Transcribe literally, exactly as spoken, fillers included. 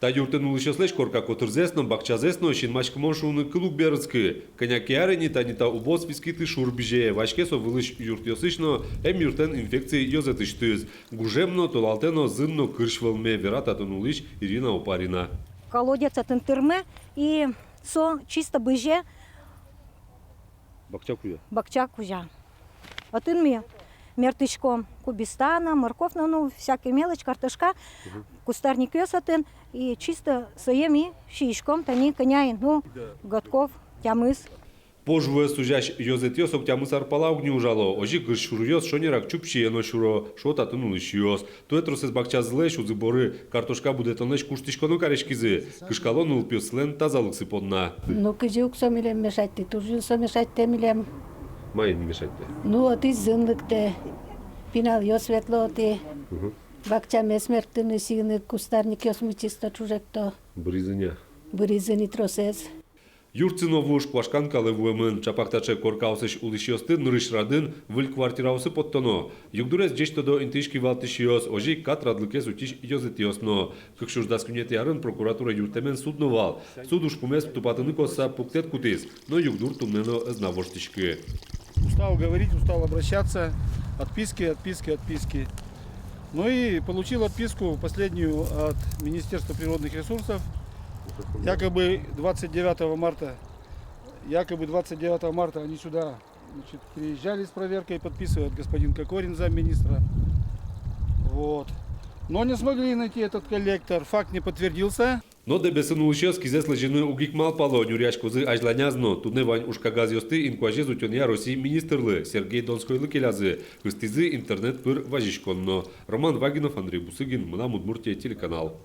Та юртын улӥсьёслэсь корка котырзэс но, бакчазэс но синмаськымон шуыны кыл уг берытскы. Кӧня ке ар ини тани та убоос вискиты шур бызе. Ваське со вылысь юртъёсысь но, эмъюртэн инфекция ёзэтысьтыз. Гужем но, толалтэ но зын но кырсь вӧлме, вера татын улӥсь Ирина Опарина. Колодец отын тырме, и со чисто бызе бакча кузя. Бакча кузя. Отын ми мертӥськом кубиста но, морковь но, ну, всякий мелочь, картошка, кустарникъёс отын, и чисто сое ми сииськом тани кӧня ини, ну, годков тямыс. Пож вуэз сузясь ёзэтъёс ог тямыс ар пала уг ни ужало. Озьы кырсь шуръёс шонерак чупсие но сюро, шуо татын улӥсьёс. Туэ тросэз бакчазылэсь, узы-боры, картошка будэтонлэсь куштӥськоно кариськизы. Кышкало нылпиослэн тазалыксы понна. Ну, кызьы ук со милем мешатьтэ, туж юн со мешатьтэ милем. Маин мешатьтэ? Ну, отысь зын лыктэ, пиналъёс ветло отӥ. Мгм. Бакчамес мерттыны, сиыны, кустарникъёсмы чисто ӵужекто. Быриз ини-а? Быриз ини тросэз. Юртсы но вуж, куашкан калэ вуэмын. Чапак таӵе коркаосысь улӥсьёсты нырысь радын выль квартираосы поттоно. Югдурез ӟеч тодо интыысь кивалтӥсьёс, озьы ик кат радлыкез утись ёзэтъёс но. Кык сюрс дас куинетӥ арын прокуратура юрттэмен суд но вал. Суд ужпумез тупатыны косса пуктэт кутӥз, но югдур туннэ но ӧз на воштӥськы. Устал говорить, устал обращаться. Отписки, отписки, отписки. Ну и получил отписку последнюю от Министерства природных ресурсов. Якобы двадцать девятого марта, якобы двадцать девятого марта они сюда, значит, приезжали с проверкой, подписывает господин Кокорин, замминистра. Вот. Но не смогли найти этот коллектор, факт не подтвердился. Но Дэбесын улӥсьёс кизэс лэзьыны уг ик малпало, нюръяськозы азьланяз но. Туннэ вань ужкагазъёсты инкуазез утёнъя Россиысь министрлы Сергей Донскойлы келязы, ыстӥзы интернет пыр вазиськон но. Роман Вагинов, Андрей Бусыгин, «Мынам Удмуртие» телеканал.